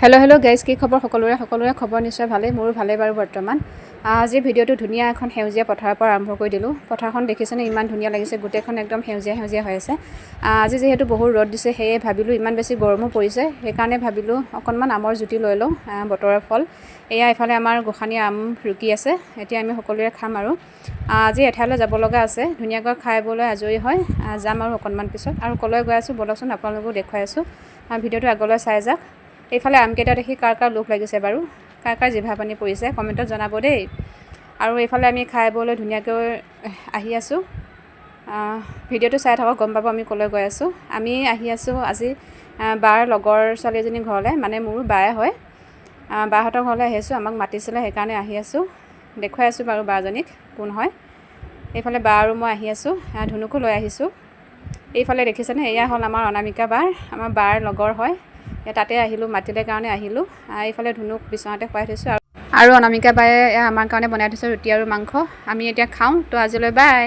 Hello' hello' guys, কি খবৰ সকলোৰে? সকলোৰে খবৰ নিশ্চয় ভালেই, মোৰো ভালেই বাৰু বৰ্তমান। আজিৰ ভিডিঅ'টো ধুনীয়া এখন সেউজীয়া পথাৰৰ পৰা আৰম্ভ কৰি দিলোঁ। পথাৰখন দেখিছেনে? ইমান ধুনীয়া লাগিছে, গোটেইখন একদম সেউজীয়া সেউজীয়া হৈ আছে। আজি যিহেতু বহুত ৰ'দ দিছে, সেয়ে ভাবিলোঁ, ইমান বেছি গৰমো পৰিছে, সেইকাৰণে ভাবিলোঁ অকণমান আমৰ জুতি লৈ লওঁ। বতৰৰ ফল এয়া। এইফালে আমাৰ গোসানীয়ে আম ৰুকি আছে। এতিয়া আমি সকলোৱে খাম আৰু আজি এঠাইলৈ যাব লগা আছে। ধুনীয়াকৈ খাই বৈ আজৰি হয় যাম আৰু অকণমান পিছত। আৰু ক'লৈ গৈ আছোঁ, ব'লকচোন, আপোনালোকো দেখুৱাই আছোঁ। ভিডিঅ'টো আগলৈ চাই যাওক। এইফালে আমকেইটা দেখি কাৰ কাৰ লোভ লাগিছে বাৰু, কাৰ কাৰ জিভা পানী পৰিছে, কমেণ্টত জনাব দেই। আৰু এইফালে আমি খাই বৈ ধুনীয়াকৈ আহি আছোঁ। ভিডিঅ'টো চাই থাকক, গম পাব আমি ক'লৈ গৈ আছোঁ। আমি আহি আছোঁ আজি বাৰ লগৰ ছোৱালী এজনীৰ ঘৰলৈ, মানে মোৰো বায়ে হয়। বাহঁতৰ ঘৰলৈ আহি আছোঁ। আমাক মাতিছিলে, সেইকাৰণে আহি আছোঁ। দেখুৱাই আছোঁ বাৰু বাজনীক কোন হয়। এইফালে বা আৰু মই আহি আছোঁ, ধুনুকো লৈ আহিছোঁ। এইফালে দেখিছেনে? এয়া হ'ল আমাৰ অনামিকা বাৰ, আমাৰ বাৰ লগৰ হয়। তাতে আহিলোঁ, মাতিলে কাৰণে আহিলোঁ। এইফালে ধুনুক বিচনাতে শুৱাই থৈছোঁ আৰু অনামিকা বায়ে আমাৰ কাৰণে বনাই থৈছে ৰুটি আৰু মাংস। আমি এতিয়া খাওঁ। তো আজিলৈ বাই।